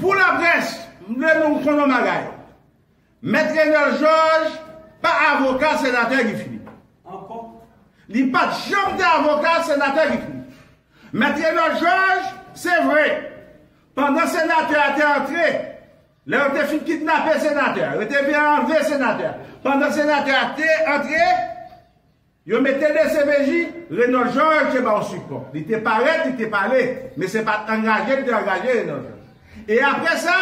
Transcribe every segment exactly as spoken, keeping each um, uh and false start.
Pou laprès, m vle nou konn yon bagay. Mèt Renold Georges pa avoka senatè Guy Philippe. Ankò. Li pa t janm te avoka senatè Guy Philippe. Mèt Renold Georges, se vre, pandan senatè a te antre, lè yo te fin kidnape senatè a, yo te vin anlve senatè a, pandan senatè a te antre, yo mete D C P J, Renold Georges te ba yo sipò. Li te parèt, li te pale, men se pa t angaje li te angaje Renold Georges. E apre sa,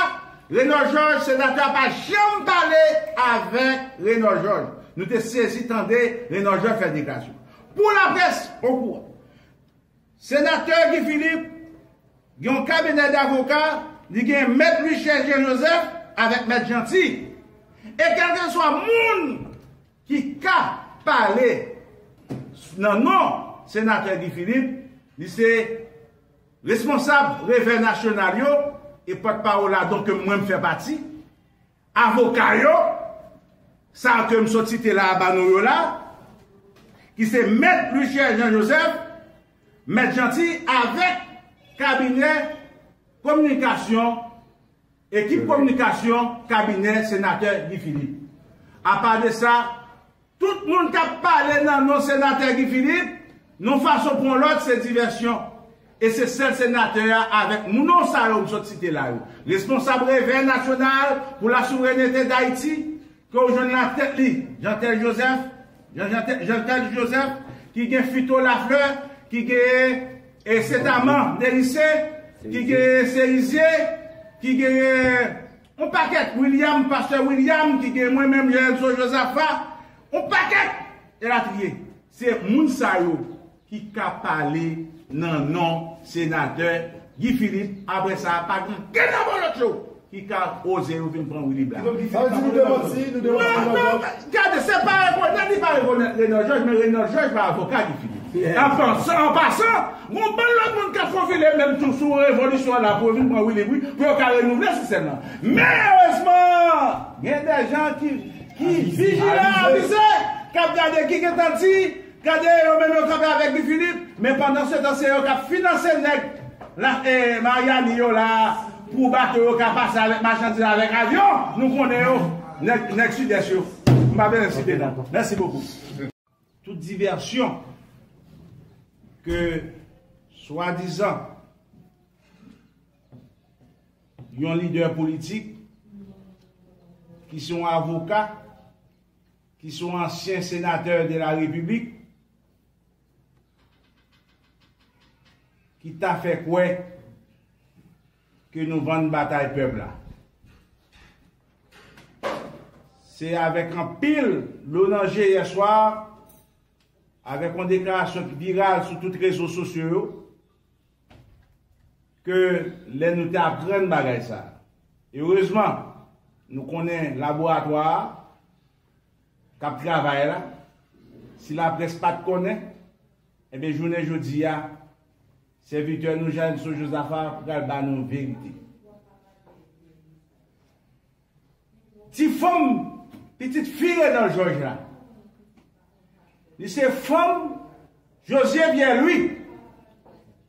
Renold Georges, senatè a pa janm pale avèk Renold Georges. Nou te sezi tande Renold Georges fè deklarasyon. Pou laprès, okouran. Senatè Guy Philippe gen yon kabinè davoka, li gen Mèt Louis Cher Jean Joseph avèk Mèt Jeanty. E kèlkeswa moun ki ka pale nan non senatè Guy Philippe, li se responsab Revè Nasyonal yo e pòtpawòl la, donk mwen m fè pati. Avoka yo, sa ke m sot site la a ba nou yo la, ki se Mèt Louis Cher Jean Joseph, Mèt Jeanty avèk kabinè kominikasyon, ekip kominikasyon kabinè senatè Guy Philippe. Apa de sa, tout moun k ap pale nan non senatè Guy Philippe, nan yon fason pou yon lòt, se divèsyon. E se sèl senatè a avèk moun non sa yo m sot site la yo. Responsab Revè Nasyonal pou la Souverènte Dayiti, ke w jwenn nan tèt li, Jeantel Joseph, Jean, Jeantel, Jeantel Joseph, ki gen Fito Lafleur, ki gen, e, Setaman Nerise, ki gen Serizier, ki gen yon pakèt William, pastè William, ki gen mwen menm, Jeanso Josaphat, yon pakèt elatriye. Se moun sa yo ki ka pale nan non senatè Guy Philippe. Apre sa, pa gen kenn nan bolòt yo ki ka oze yo vin pran Willy Blanc. Sa vle di nou demanti, nou demanti. Non, non, gade, se pa rekonèt, li pa rekonèt Renold Georges, men Renold Georges pa avoka Guy Philippe. An pasan, an pasan, gon bann lòt moun k ap fofile menm tou sou revolisyon an la pou yo vin pran Willy, wi, pou yo ka renouvle sistèm nan. Men erezman, gen de jan ki, ki vijilan, avize, k ap gade ki gentan di, gade yo menm yo kanpe avèk Guy Philippe, men pandan se tan se yo k ap finanse nèg la, eh, Maryani yo la, pou bato yo ka pase avèk machandiz, avèk avyon, nou konnen yo, nèg, nèg Sidès yo. M pa bezwen site non. Mèsi bokou. Tout divèsyon ke swadizan yon lidè politik ki se yon avoka, ki se yon ansyen senatè de la Repiblik, ki ta fè kwè ke nou vann batay pèp la. Se avèk anpil dlo nan je yè swa, avèk yon deklarasyon ki viral sou tout rezo sosyo yo, ke lè nou te aprann bagay sa. Erezman, nou konnen laboratwa a k ap travay la, si laprès pa t konnen, enben, jounen jodi a, sèvitè nou, Jeanso Josaphat, pral ba nou verite. Ti fanm, pitit fi Renold Georges la, li se fanm Josué Pierre Louis.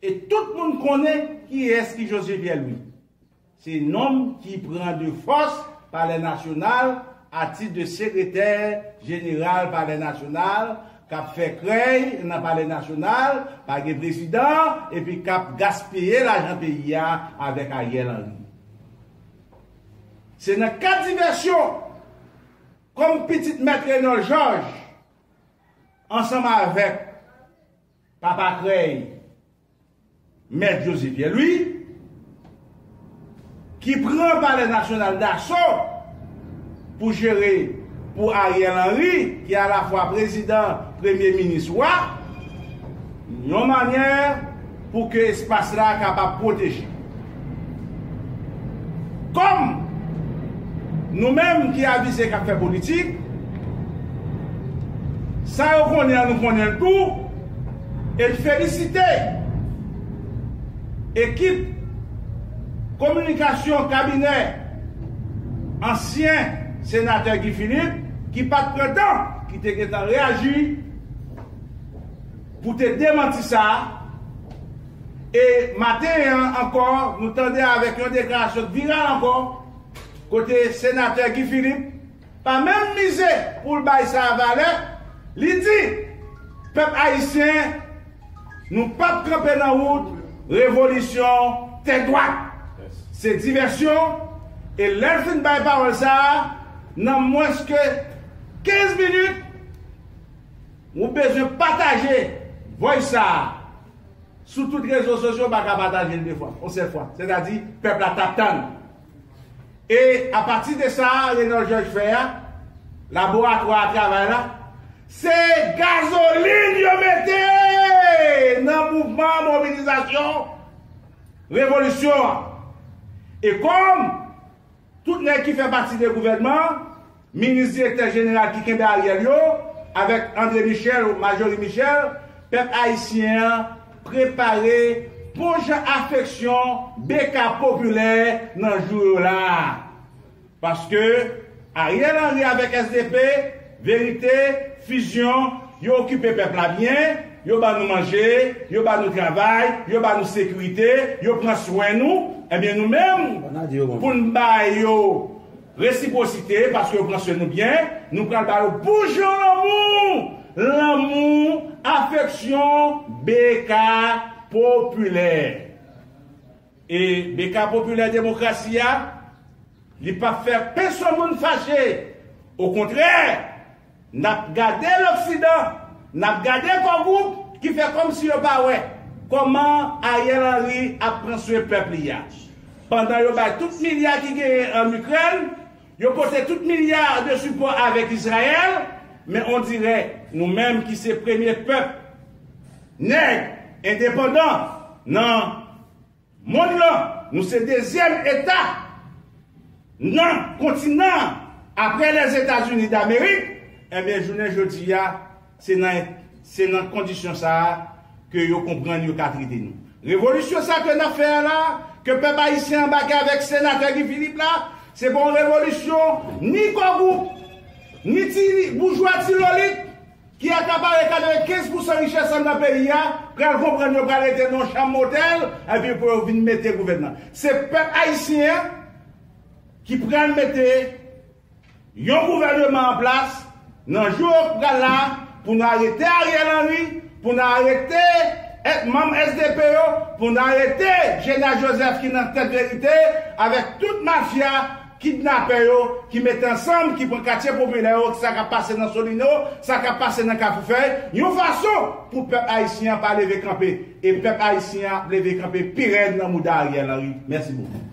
E tout moun konnen kiyès ki Josué Pierre Louis. Se nonm ki pran de fòs Palè Nasyonal a tit de sekretè jeneral Palè Nasyonal, k ap fè krèy nan Palè Nasyonal, pa gen prezidan, epi k ap gaspiye lajan peyi a avèk Ariel Henry. Se nan kad divèsyon, kòm pitit Mèt Renold Georges, ansanm avèk papa krèy, Mèt José Pierre Louis, ki pran Palè Nasyonal daso pou jere pou Ariel Henry, ki alafwa prezidan, premye minis, wa, yon manyè pou ke espas la kapab pwoteje. Kòm nou menm ki avize k ap fè politik, sa yo konnen an, nou konnen l tou, e n felisite ekip kominikasyon kabinè ansyen senatè Guy Philippe ki pa t pran tan, ki te gentan reyaji pou te demanti sa a, E maten an ankò, nou tande avèk yon deklarasyon k viral ankò, kote senatè Guy Philippe pa menm mize pou l bay sa valè, li di, pèp ayisyen, nou p ap kanpe nan wout revolisyon tèt dwat. Se divèsyon, e lè l fin bay pawòl sa a, nan mwens ke kenz minit, ou bezwen pataje voice sa a sou tout rezo sosyo, pa ka pataje l de fwa, yon sèl fwa. Sètadi, pèp la t ap tann. E apati de sa, Renold Georges fè a, laboratwa a travay la, se gazolin yo mete nan mouvman mobilizasyon revolisyon an. E kòm tout nèg ki fè pati de gouvènman an, minis, direktè jeneral ki kenbe Ariel yo, avèk André Michel ou Majorie Michel, pèp ayisyen an prepare bon jan afeksyon B K popilè nan jou yo la. Paske Ariel Henry avèk S D P, Verite, Fizyon, yo okipe pèp la byen, yo ban nou manje, yo ban nou travay, yo ban nou sekirite, yo pran swen nou. Ebyen nou menm, pou n ba yo resipwosite, paske yo pran swen nou byen, nou pral ba yo boujon lanmou, lanmou, afeksyon, B K popilè. E B K popilè demokrasi a, li p ap fè pèsonn moun fache. Okontrè, n ap gade Loksidan, n ap gade Core Group ki fè kòmsi yo pa wè kòman Ariel Henry ap pran swen pèp li a. Pandan yo bay tout milya ki genyen ann Ikrèn, yo pote tout milya de sipò avèk Izrayèl, men ondirè nou menm ki se premye pèp nèg endepandan nan monn lan, nou se dezyèm eta nan kontinan an apre Lèzetazini Damerik, ebyen jounen jodi a, se nan, se nan kondisyon sa a ke yo konprann yo ka trete nou. Revolisyon sa ke n ap fè a la, ke pèp ayisyen anbake avèk senatè Guy Philippe la, se pa yon revolisyon ni Core Group, ni ti boujwa ti lolit ki akapare katrevenkenz pousan richès an nan peyi a, pral konprann yo pral rete nan yon chanm motèl, epi pou yo vin mete gouvènman. Se pèp ayisyen an ki pral mete yon gouvènman an plas nan jou yo pral la, pou nou arete Ariel Henry, pou nou arete èt manm S D P yo, pou nou arete Jenal Joseph ki nan tèt Verite, avèk tout mafya, kidnapè yo ki mete ansanm, ki pran katye popilè yo, sa k ap pase nan Solino, sa k ap pase nan Kafou Fèy, yon fason pou pèp ayisyen an pa leve kanpe. E pèp ayisyen an ap leve kanpe pi rèd nan mouda Ariel Henry. Mèsi bokou.